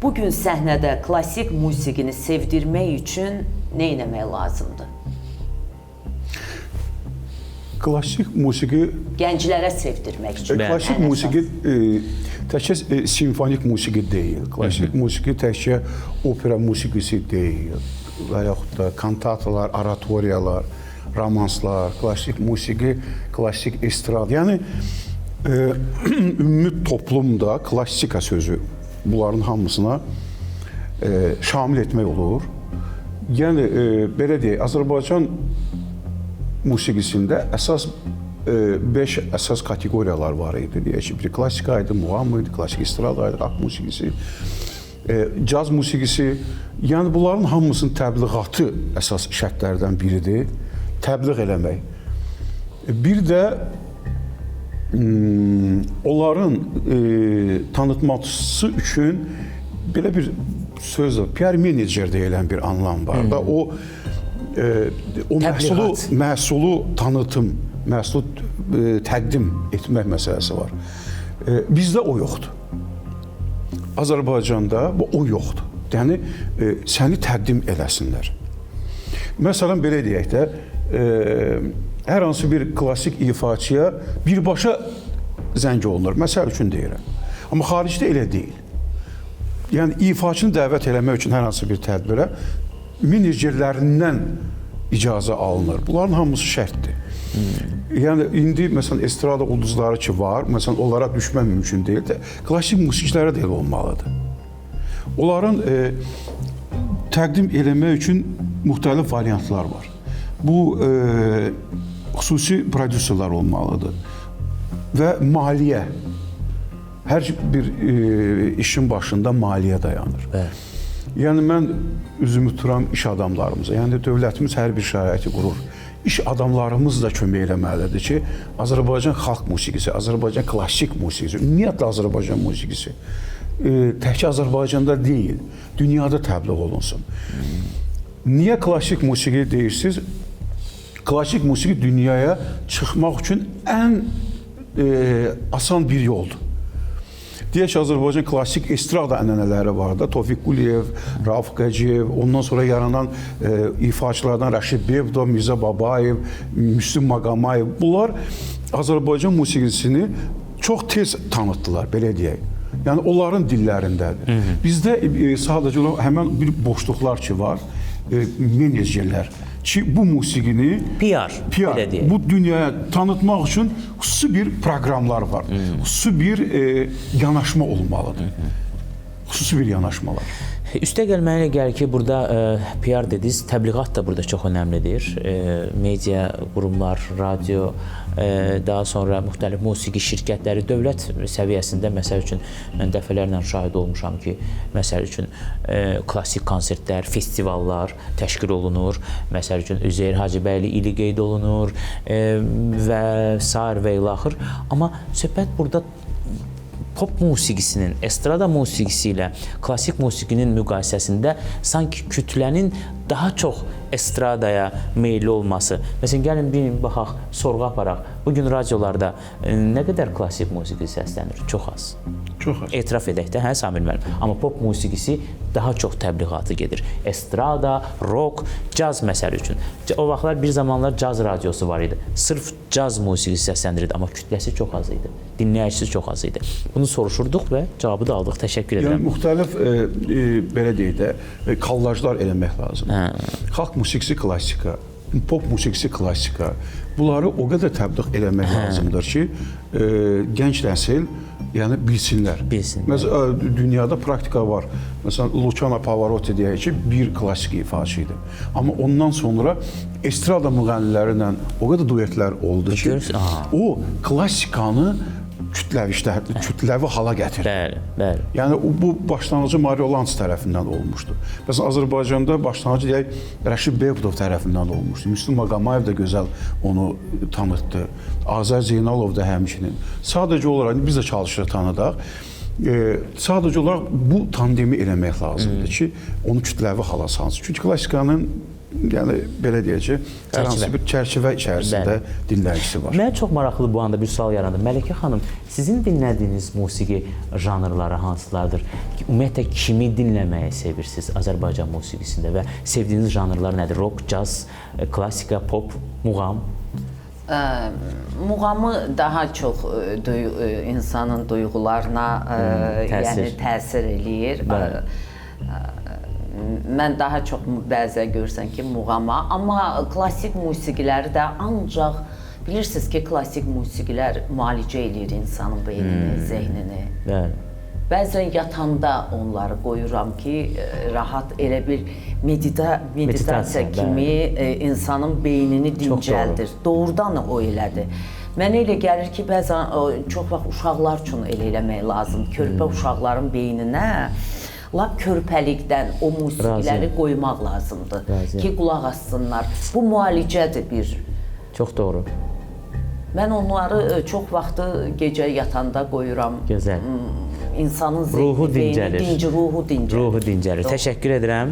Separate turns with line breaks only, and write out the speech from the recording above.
Bu gün səhnədə klassik musiqini sevdirmək üçün nə etmək lazımdır?
Klassik musiqi
gənclərə sevdirmək üçün.
Klassik musiqi təkcə simfonik musiqi deyil. Klassik musiqi təkcə opera musiqisi deyil. Və yaxud da kantatalar, oratoriyalar, romanslar, klassik musiqi, klassik estrad. Yəni ümumi toplumda klassika sözü bunların hamısına şamil etmək olur. Yəni belə deyək, Azərbaycan musiqisində əsas 5 əsas kateqoriyalar var idi. Deyək ki, biri klassika idi, muğam idi, klassik estrada idi, rock musiqisi, caz musiqisi. Yəni bunların hamısının təbliğatı əsas şərtlərdən biridir. Təbliğ eləmək. Bir də onların tanıtması üçün belə bir söz var. PR menecer deyilən bir anlam var da. O məhsulu tanıtım, məhsulu təqdim etmək məsələsi var. Bizdə o yoxdur. Azərbaycanda o yoxdur. Yəni səni təqdim eləsinlər. Məsələn, belə deyək də, hər hansı bir klassik ifaçıya birbaşa zəng olunur. Məsəl üçün deyirəm. Amma xaricdə elə deyil. Yəni, ifaçını dəvət eləmək üçün hər hansı bir tədbirə menecerlərindən icazə alınır. Bunların hamısı şərtdir. Yəni, indi, məsələn, estrada ulduzları ki var, məsələn, onlara düşmək mümkün deyil də, klassik musiqiçilərə də elə olmalıdır. Onların təqdim eləmək üçün müxtəlif variantlar var. Bu, xüsusi prodüserlər olmalıdır. Və maliyyə. Hər bir işin başında maliyyə dayanır.
Bəli.
Yəni, mən üzümü tuturam iş adamlarımıza. Yəni, dövlətimiz hər bir şəraiti qurur. İş adamlarımız da kömək eləməlidir ki, Azərbaycan xalq musiqisi, Azərbaycan klassik musiqisi, ümumiyyətlə Azərbaycan musiqisi təkcə Azərbaycanda deyil, dünyada təbliğ olunsun. Niyə klassik musiqi deyirsiniz? Klassik musiqi dünyaya çıxmaq üçün ən asan bir yoldur. Deyək ki, Azərbaycan klassik estrada ənənələri var da, Tofiq Quliyev, Rauf Qəciyev, ondan sonra yaranan ifaçılardan Rəşid Bebdov, Mirzə Babayev, Müslüm Maqamayev. Bunlar Azərbaycan musiqisini çox tez tanıtdılar, belə deyək. Yəni, onların dillərindədir. Bizdə sadəcə olaraq həmən bir boşluqlar ki var, menecerlər ki, bu musiqini
PR, belə deyək.
Bu dünyaya tanıtmaq üçün xüsusi bir proqramlar var. Xüsusi bir yanaşma olmalıdır. Xüsusi bir yanaşmalar.
Üstəgəl mənə gəlir ki, burada PR dediniz, təbliğat da burada çox önəmlidir. Media qurumlar, radio, daha sonra müxtəlif musiqi şirkətləri, dövlət səviyyəsində məsəl üçün mən dəfələrlə şahid olmuşam ki, məsəl üçün klassik konsertlər, festivallar təşkil olunur. Məsəl üçün Üzeyir Hacıbəyli ili qeyd olunur və sair və ilaxır. Amma söhbət burada pop musiqisinin, estrada musiqisi ilə klassik musiqinin müqayisəsində sanki kütlənin daha çox estradaya meyilli olması. Məsələn, gəlin bir baxaq, sorğu aparaq. Bugün radiolarda nə qədər klassik musiqi səslənir? Çox az.
Çox az.
Etiraf edək də, hə, Samir müəllim? Amma pop musiqisi daha çox təbliğatı gedir. Estrada, rock, caz məsəl üçün. O vaxtlar bir zamanlar caz radiosu var idi. Sırf caz musiqisi səsləndirirdi, amma kütləsi çox az idi. Dinləyicisi çox az idi. Bunu soruşurduq və cavabı da aldıq. Təşəkkür edirəm.
Yəni, müxtəlif, belə deyək də, kollajlar eləmək lazımdır. Xalq musiqisi klassika, pop musiqisi klassika. Bunları o qədər təbliğ eləmək lazımdır ki, gənc nəsil yəni bilsinlər.
Bilsinlər.
Məsələn, dünyada praktika var. Məsələn, Luciano Pavarotti deyək ki, bir klassik ifaçı idi. Amma ondan sonra estrada müğənniləri ilə o qədər duetlər oldu ki, o klassikanı kütləvi hala gətirdi.
Bəli, bəli.
Yəni bu başlanğıcı Mario Lanz tərəfindən olmuşdu. Məsələn, Azərbaycanda başlanğıcı deyək Rəşid Bebdov tərəfindən olmuşdu. Müslüm Maqamayev də gözəl onu tanıtdı. Azər Zeynalov da həmçinin. Sadəcə olaraq biz də çalışırıq tanıdaq. Sadəcə olaraq bu tandemi eləmək lazımdır ki, onu kütləvi hala salsın. Çünki klassikanın yəni belə deyək ki, hər hansı bir çərçivə içərisində dinləyicisi var.
Mənə çox maraqlı bu anda bir sual yarandı. Mələkə xanım, sizin dinlədiyiniz musiqi janrları hansılardır? Ümumiyyətlə kimi dinləməyi sevirsiniz Azərbaycan musiqisində və sevdiyiniz janrlar nədir? Rock, caz, klassika, pop, muğam?
Muğamı daha çox insanın duyğularına
təsir.
yəni təsir eləyir.
Bəli.
Mən daha çox bəzən görürsən ki, muğama, amma klassik musiqiləri də ancaq bilirsiniz ki, klassik musiqilər müalicə eləyir insanın beynini, zehnini.
Bəli.
Bəzən yatanda onları qoyuram ki, rahat elə bir meditasiya
Meditasiya,
kimi insanın beynini
Çox doğru.
dincəldir. Doğrudan o elədir. Mənə elə gəlir ki, bəzən çox vaxt uşaqlar üçün elə eləmək lazım. Körpə uşaqların beyninə lap körpəlikdən o musiqiləri
Razıyam.
qoymaq lazımdır
Razıyam.
ki, qulaq assınlar. Bu müalicədir bir.
Çox doğru.
Mən onları çox vaxtı gecə yatanda qoyuram.
Gözəl.
İnsanın zehni,
Ruhu
beyni
dincəlir.
dinci, ruhu dincəlir.
Ruhu dincəlir. Təşəkkür edirəm.